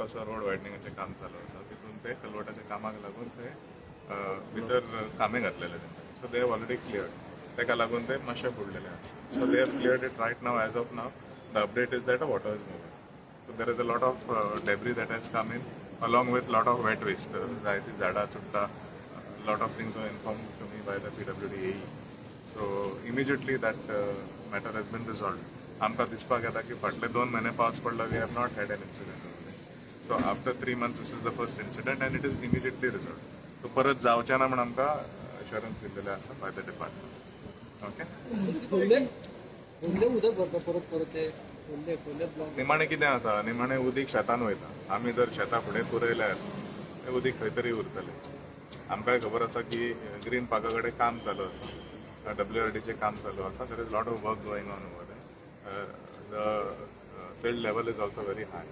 मोठोसो road वायडनिंगाचें काम चालू आसा. तितून ते कलवटाच्या कामाक लागून ते भितर कामें घातलेले तेंच्यांनी. So they have already cleared. ताका लागून ते मातशे बुडलेले आसा. So they have cleared it. Right now, as of now, the update is that water is moving. So there is a lot of debris that has come in along with lot of wet waste. जायती झाडां चुडटां, lot of things were informed to me by the PWD AE. So immediately that matter has been resolved. आमकां दिसपाक येता की फाटले 2 म्हयने पावस पडला, we have not had an incident. So after 3 months this is the first incident and it is immediately resolved. So परत जावचें ना म्हण आमकां एश्योरन्स दिल्लेलें आसा बाय the department, okay? खोल्ले खोल्ले उदक भरता परत परत, ते खोल्ले खोल्ले ब्लॉक. निमाणें कितें आसा, निमाणें उदीक शेतान वयता. आमी जर शेतां फुडें पुरयल्यार तें उदीक खंय तरी उरतलें. आमकांय खबर आसा की ग्रीन पार्का कडेन काम चालू आसा, डब्ल्यू आर डीचें काम चालू आसा. There is lot of work going on over there. The silt level is also very high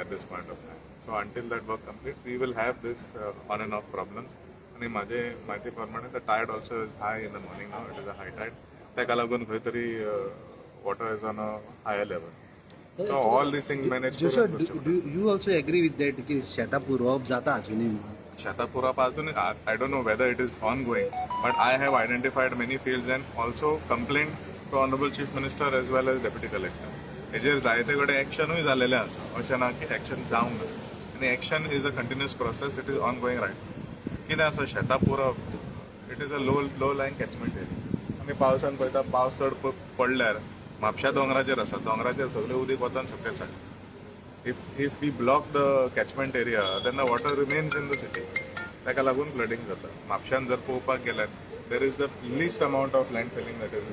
at this point of time. So until that work completes, we will have this on and off problems. आनी म्हाजे म्हायती प्रमाणे the tide also is high in the morning. Now it is a high tide. ताका लागून खंय तरी water is on a higher level. So all these things manage Joshua, करून do you also agree with that की शेतां पुरोवप जाता अजुनूय म्हणून? शेतां पुरप अजून I don't know whether it is ongoing, but I have identified many fields and also complain to Honourable Chief Minister as well as Deputy Collector. हेजेर जायते कडेन एक्शनूय जालेलें आसा. अशें ना की एक्शन जावंक ना आनी action is a continuous process. It is ongoing, right? कितें आसा, शेतां पुरप, it is a low lying catchment area. आमी पावसान पळयता, पावस चड पडल्यार म्हापश्या दोंगराचेर आसा, दोंगराचेर सगळें उदीक वचोन सकयल चडटा. If we block the catchment area, then the water remains in the city. ताका लागून फ्लडींग जाता. म्हापश्यान जर पळोवपाक गेल्यार there is the least amount of land filling that is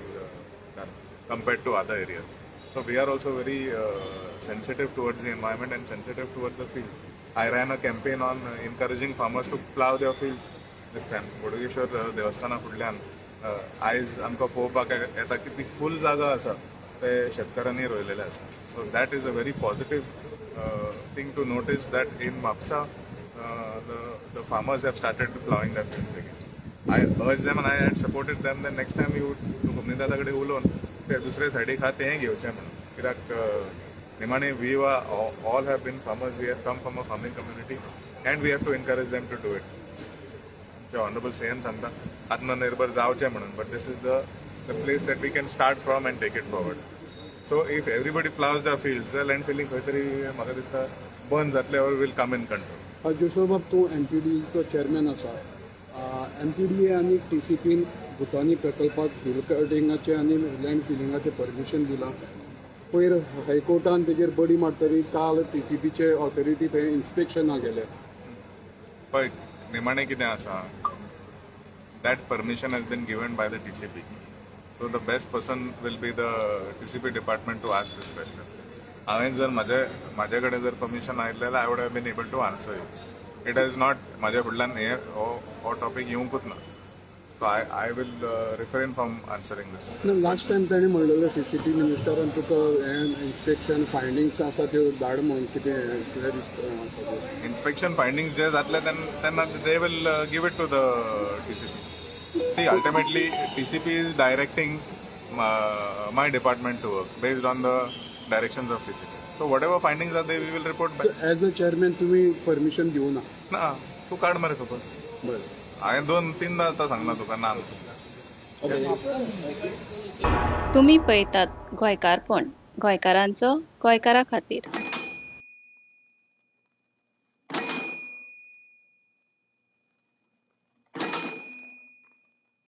done compared to other areas. So we are also very sensitive towards the environment and sensitive towards the field. I ran a campaign on encouraging farmers to plough their fields this time. Bodgeshwar देवस्थाना फुडल्यान आयज आमकां पळोवपाक येता की ती फूल जागा आसा, ते शेतकारांनी रोयलेले आसा. So that is a very positive thing to notice that in Mapusa the farmers have started ploughing their fields again. I urge them and I had supported them. The next time you कोमनीदादा कडेन उलोवन ते दुसरे सायडीक आहा तेंय घेवचें म्हणून. कित्याक निमाणे we all have been farmers. We have come from a farming community and we have to encourage them to do it. आमचे ऑनरेबल सीएम सांगता आत्मनिर्भर जावचें म्हणून, but this is the place that we can start from and take it forward. So if everybody ploughs the field, the land filling खंय तरी म्हाका दिसता बंद जातलें or will come in control. Joshua बाब, तूं एमपीडीएचो चेअरमॅन आसा. एमपीडीए आनी टीसीपीन भुतानी प्रकल्पाक हिल कटिंगाचें आनी लँड फिलिंगाचें परमिशन दिलां. पयर हायकोर्टान तेजेर बडी मारतरी काल टीसीपीचे ऑथॉरिटी थंय इन्स्पेक्शनाक गेले. पळय, निमाणें कितें आसा, that permission has been given by the TCP. So the best person will be the TCP department to ask this question. हांवें जर म्हाजे कडेन जर परमिशन आयिल्लें जाल्यार I would have been able to answer you. It has not. म्हाज्या फुडल्यान हे हो टॉपीक येवंकूच ना. So I will refrain from answering this. Last time ताणें म्हणलेलें टीसीपी मिनिस्टरान तुका हें इन्स्पेक्शन फायंडींग्स आसा त्यो धाड म्हणून. कितें कितें दिसता आसा ते? इन्स्पेक्शन फायंडिंग्स जे जातले तेन्ना they will give it to the TCP. See, ultimately TCP is directing my department to work based on the directions of TCP. So whatever findings are there, we will report back. As a chairman तुमी permission दिवना? ना, तूं काड मरे खबर. बरें. हांवें दोन तीनदां आतां सांगला तुका ना. तुमी पळयतात गोंयकारपण, गोंयकारांचो गोंयकारा खातीर.